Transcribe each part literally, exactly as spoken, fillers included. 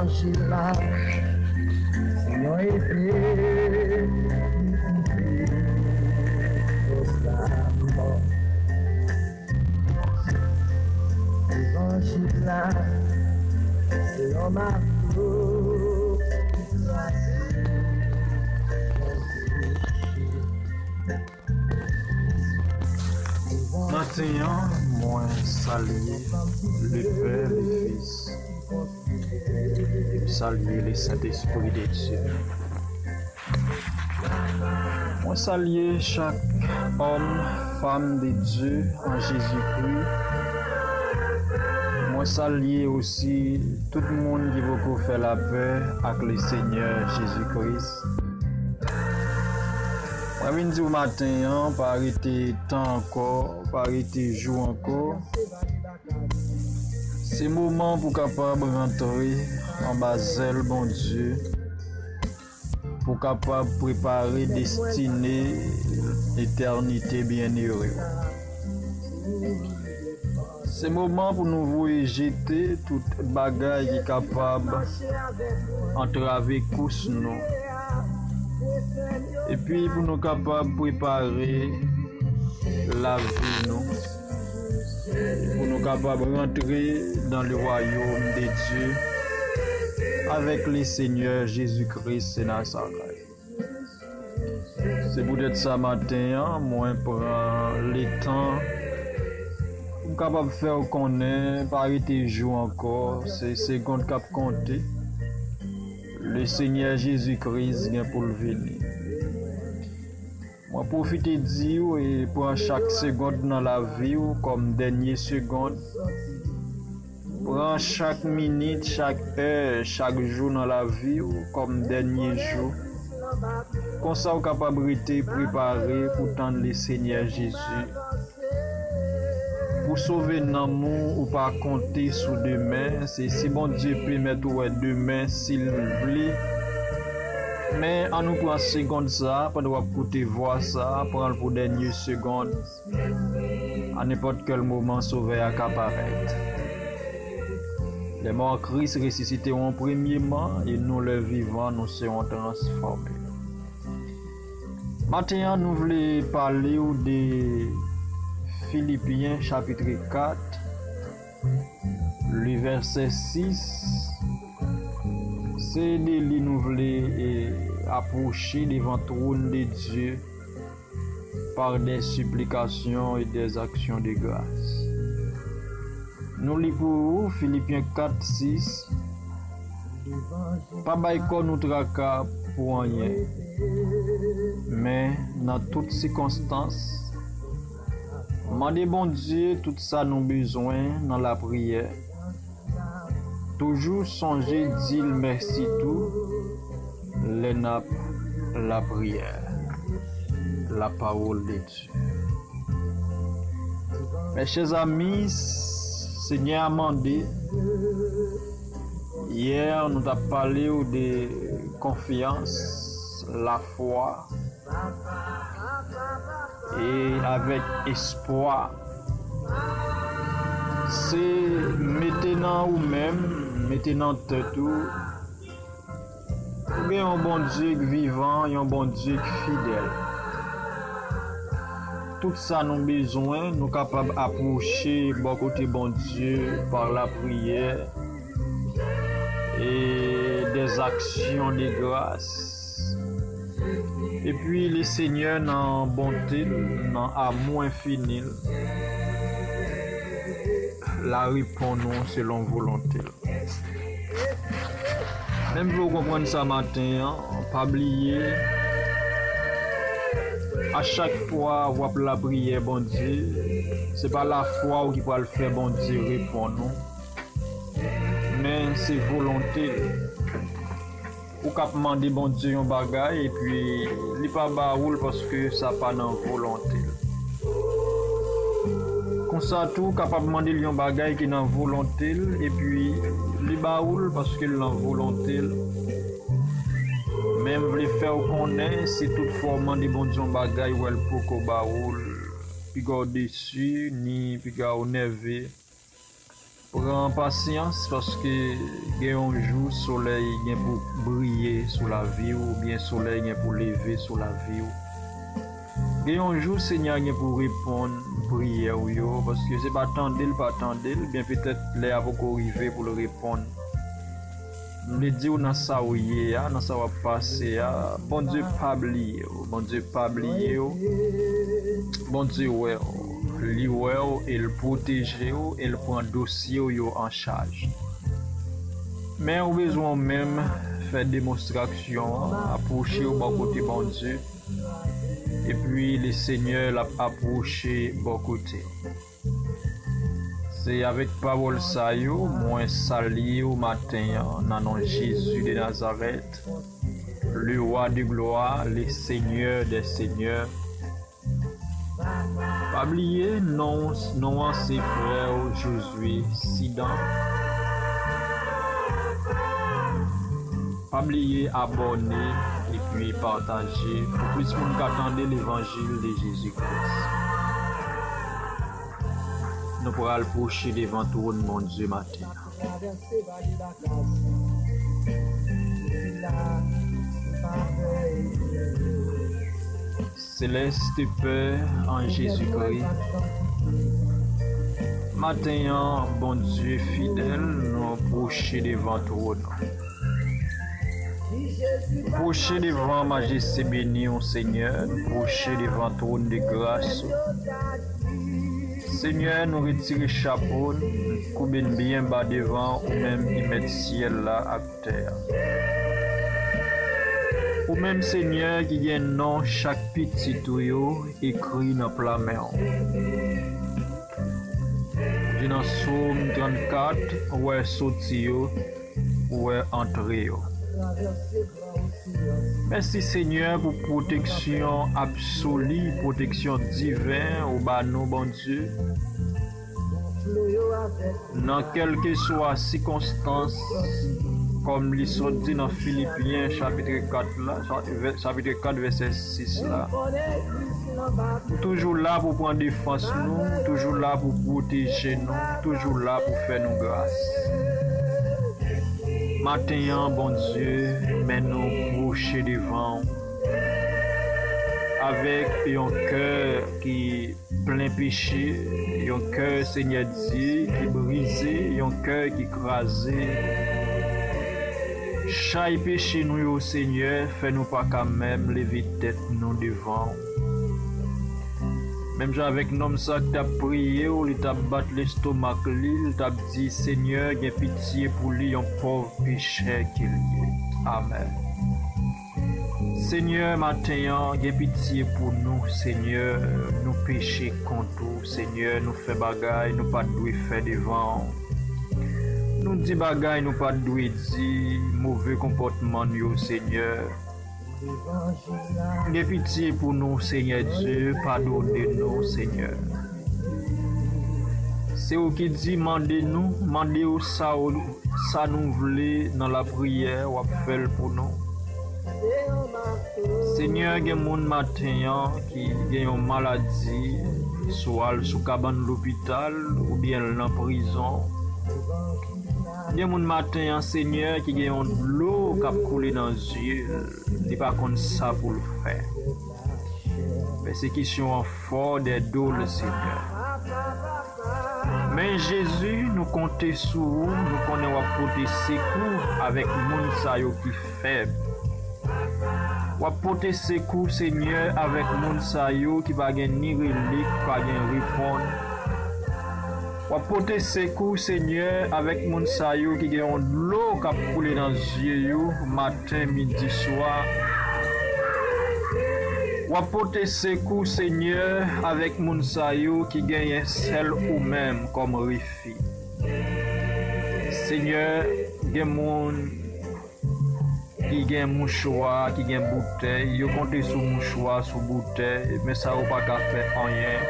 Chit la, se yon epe ki koupe pou sa mò. Devan chit la, se yon mato ki kraze. Maten an, mwen salye Lepè, Lefis, salye Lesentespri de Dye. Mwen salye chak òm, fanm de Dye an Jezikri. Mwen salye osi tout moun ki poko fè lapè ak Lesenyè Jezikri. Mwen vin di w maten an, pa rete tan ankò, pa rete jou ankò. Se moman pou w kapab rantre anba zèl Bondye, pou w kapab prepare destine etènite byennere w. Se moman pou nou voye jete tout bagay ki kapab antrave kous nou. Epi pou nou kapab prepare lavi nou. Pou nou kapab rantre dans le royaume de Dieu avec le Seigneur Jésus-Christ de Nazareth. Se poutèt sa maten an, mwen pran letan pou m kapab fè w konnen, pa rete jou ankò, se segond k ap konte. Lesenyè Jezikri gen pou l vini. Mwen pwofite di w, e pran chak segond nan lavi w kòm dènye segond. Pran chak minit, chak è, chak jou nan lavi w kòm dènye jou. Konsa w kapab rete prepare pou tann Lesenyè Jezi. Pou sove nanm ou, ou pa konte sou demen. Se si Bondye pèmèt ou wè demen, si l vle. Men, ann nou pran segond sa a, pandan w ap koute vwa sa a, pran l pou dènye segond. A nenpòt kèl moman, Sovè a ka parèt. Les morts en Christ ressusciteront premièrement, et nous, les vivants, nous serons transformés. Maten an, nou vle pale w de Filipyen, chapit kat, le vèsè sis. Se de li nou vle, e, apwoche devan twòn de Dye par des supplications et des actions de grâce. Nou li pou ou Filipyen kat sis. Pa bay kò nou traka pou anyen, men nan tout sikonstans, mande Bondye tout sa nou bezwen nan lapriyè. Toujou sonje di l mèsi tou lè n ap lapriyè. La parole de Dieu. Mes chers amis, Senyè a mande, yè nou t ap pale w de konfyans, lafwa, e avèk espwa. Se mete nan ou menm, mete nan tèt ou, ou gen yon Bondye k vivan, yon Bondye k fidèl. Tout sa nou bezwen, nou kapab apwoche bò kote Bondye pa lapriyè e des actions de grâce. Epi Lesenyè nan bonte l, nan amou enfini l, l a reponn ou selon volonte l. Men m vle w konprann sa maten an, pa bliye, a chak fwa w ap lapriyè Bondye, se pa lafwa w ki pral fè Bondye reponn ou, men se volonte l. Ou k ap mande Bondye yon bagay, epi li pa ba ou l paske sa pa nan volonte l. Konsa tou, ou kapab mande l yon bagay ki nan volonte l, epi li ba ou l paske l nan volonte l. Men m vle fè w konnen, si toutfwa w mande Bondye yon bagay, ou wè l poko ba ou l, piga w desi, ni piga w nève, Pran pasyans, paske gen yon jou solèy gen pou briye sou lavi w, oubyen solèy gen pou leve sou lavi w. Gen yon jou Senyè a gen pou reponn priyè w yo, paske se pa tande l pa tande l, byen petèt lè a poko rive pou l reponn. M vle di w nan sa w ye a, nan sa w ap pase a, Bondye pa bliye w, Bondye pa bliye w. Bondye wè w, li wè w e l pwoteje w e l pran dosye w yo an chaj. Men ou bezwen w menm fè demonstraksyon an, apwoche w bò kote Bondye, epi Lesenyè l ap apwoche bò kote w. Se avèk pawòl sa yo, mwen salye w maten an, nan non Jezi de Nazarèt, le Roi de gloire, le Seigneur des seigneurs. Pa bliye, non, non an se frè w Josué Sidan. Pa bliye abòne epi pataje pou plis moun ka tande levanjil de Jezi Kris. Nou pral pwoche devan twòn Bondye maten an. Céleste Père en Jésus-Christ, maten an, Bondye fidèl, nou pwoche devan twòn ou. Pwoche devan majeste beni w, Senyè, pwoche devan twòn de gras ou. Senyè, nou retire chapo n, koube n byen ba devan ou menm ki mèt syèl la ak tè a. Ou menm, Senyè, ki gen non chak pitit ou yo ekri nan pla men w. Ou di nan Sòm trannkat, ou wè soti yo, ou wè antre yo. Mèsi, Senyè, pou pwoteksyon absoli, pwoteksyon diven ou ba nou, Bondye. Nan kèlkeswa sikonstans, kòm li sot di nan Filipyen chapit kat la, chapit kat vèsè sis la, ou toujou la pou pran defans nou, ou toujou la pou pwoteje nou, ou toujou la pou fè nou gras. Maten an, Bondye, men nou pwoche devan w avèk yon kè ki plen peche, yon kè, Senyè Dye, ki brize, yon kè ki kraze. Chay peche nou yo, Senyè, fè nou pa ka menm leve tèt nou devan w. Menm jan avèk nonm sa k t ap priye w, li t ap bat lestomak li, li t ap di, Senyè, gen pitye pou li, yon pòv pechè ke l ye. Amèn. Senyè, maten an, gen pitye pou nou, Senyè, nou peche kont ou, Senyè, nou fè bagay nou pa t dwe fè devan w. Nou di bagay nou pa t dwe di, move konpòtman n yo, Senyè. Gen pitye pou nou, Senyè Dye, padone nou, Senyè. Se ou ki di, mande nou, mande w sa w, sa nou vle nan lapriyè, w ap fè l pou nou. Senyè, gen moun maten an ki gen yon maladi, swa l sou kabann lopital oubyen l nan prizon. Gen moun maten an, Senyè, ki gen yon dlo k ap koule nan zye l, li pa konn sa pou l fè. Pèsekisyon an fò dèyè do l, Senyè. Men Jezi, nou konte sou ou, nou konnen w ap pote sekou avèk moun sa yo ki fèb. W ap pote sekou, Senyè, avèk moun sa yo ki pa gen ni rele, ki pa gen reponn. W ap pote sekou, Senyè, avèk moun sa yo ki gen yon dlo k ap koule nan zye yo maten, midi, swa. W ap pote sekou, Senyè, avèk moun sa yo ki genyen sèl ou menm kòm refi. Senyè, gen moun ki gen mouchwa, ki gen boutèy, yo konte sou mouchwa, sou boutèy, men sa yo pa ka fè anyen.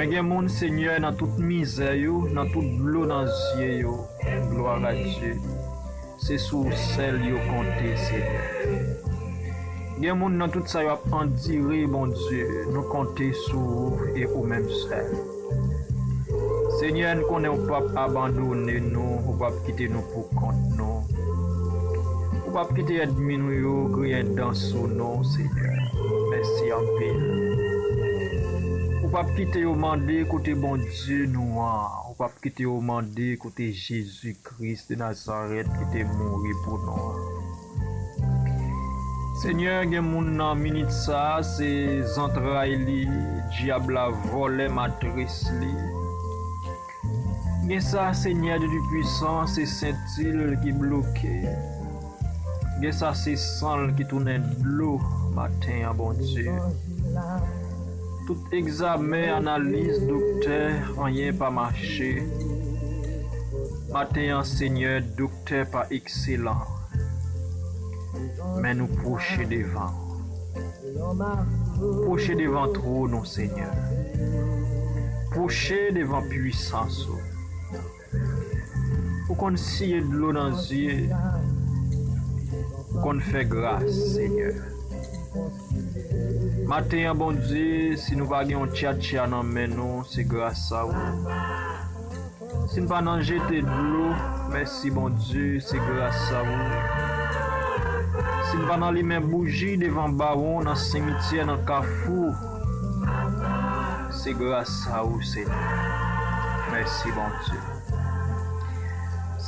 Men gen moun, Senyè, nan tout mizè yo, nan tout dlo nan zye yo, glwa a Dye, se sou ou sèl yo konte, Senyè. Gen moun nan tout sa y ap andire, Bondye, nou konte sou ou e ou menm sèl. Senyè, n konnen ou p ap abandone nou, ou p ap kite nou pou kont nou. Ou p ap kite ènmi nou yo griyen dan sou nou, Senyè. Mèsi anpil. Ou p ap kite yo mande kote Bondye nou an. Ou p ap kite yo mande kote Jezi Kris de Nazarèt ki te mouri pou nou an. Senyè, gen moun nan minit sa a, se zantray li, dyab la vòlè matris li. Gen sa, Senyè de Tupwisan, se senti l ki bloke. Gen sa, se san l ki tounen dlo maten an, Bondye. Tout egzamen, analiz, doktè, anyen pa mache. Maten an, Senyè, doktè pa ekselan. Men nou pwoche devan. Pwoche devan twòn ou, Senyè. Pwoche devan pwisans ou. Ou konn siye dlo nan zye. Ou konn fè gras, Senyè. Maten an, Bondye, si nou pa gen yon tchatcha nan men nou, se gras a ou. Si n pa nan jete dlo, mèsi, Bondye, se gras a ou. Si n pa nan limen bouji devan bawon, nan simityè, nan kafou, se gras a ou, Senyè. Mèsi, Bondye.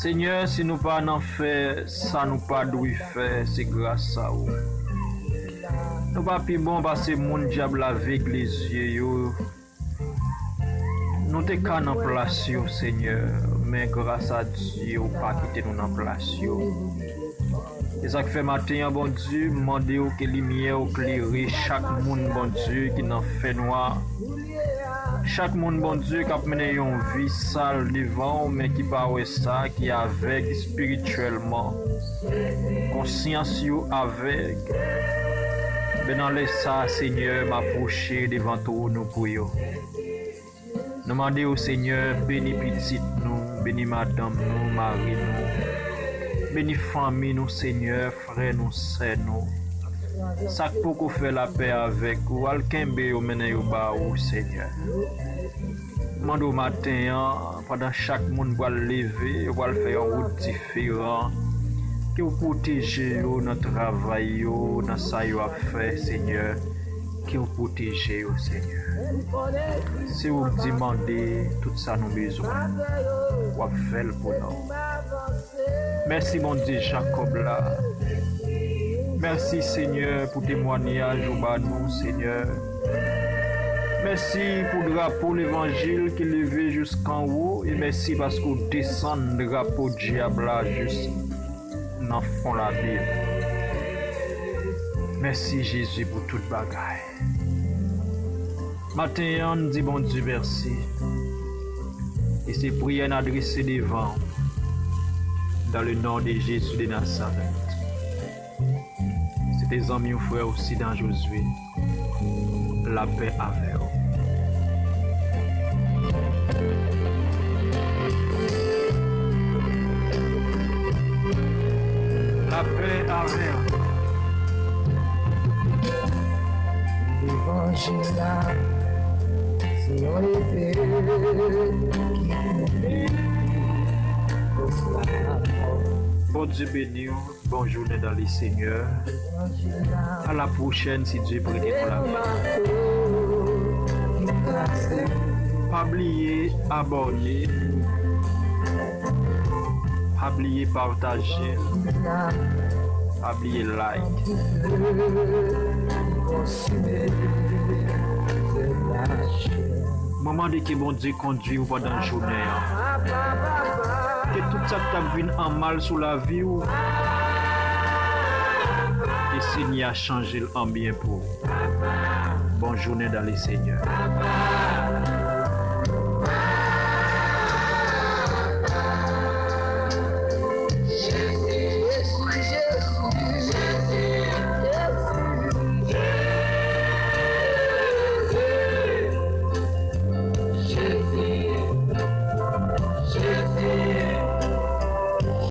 Senyè, si nou pa nan fè sa nou pa dwe fè, se gras a ou. Nou pa pi bon pase moun dyab la vegle zye yo. Nou te ka nan plas yo, Senyè, men gras a Dye, ou pa kite nou nan plas yo. E sa k fè maten an, Bondye, m mande w ke limyè w klere chak moun, Bondye, ki nan fènwa. Chak moun, Bondye, k ap mennen yon vi sal devan w, men ki pa wè sa, ki avèg espirityèlman. Konsyans yo avèg. Men nan lè sa a, Senyè, m apwoche devan twòn ou pou yo. Nou mande w, Senyè, beni pitit nou, beni madanm nou, mari nou, beni fanmi nou, Senyè, frè nou, sè nou. Sa k poko fè lapè avèk ou, al kenbe yo, mennen yo ba ou, Senyè. Mande w maten an, pandan chak moun pral leve, yo pral fè yon wout diferan. Ke w pwoteje yo nan travay yo, nan sa yo ap fè, Senyè. Ke w pwoteje yo, Senyè. Se ou k di mande tout sa nou bezwen. W ap fè l pou nou. Mèsi, Bondye Jakòb la. Mèsi, Senyè, pou temwanyaj ou ba nou, Senyè. Mèsi pou drapo levanjil ki leve jiskanwo, e mèsi paske w desann drapo dyab la jis nan fon labim. Mèsi, Jezi, pou tout bagay. Maten an, n di Bondye mèsi. E se priyè n adrese devan w. Dans le nom de Jésus de Nazareth. Se te zanmi w, frè w, Sidan Josué. Lapè avè w. Lapè avè w. Levanjil la, se yon epe ki koupe esklav. Bondye beni w. Bon jounen dans le Seigneur. A la pwochèn, si Dye prete nou lavi. Pa bliye abòne. Pa bliye pataje. Pa bliye like. Mwen mande ke Bondye kondui w pandan jounen an. Ke tout sa k t ap vin an mal sou lavi w, ke Senyè a chanje l an byen pou ou. Bon jounen dans le Seigneur.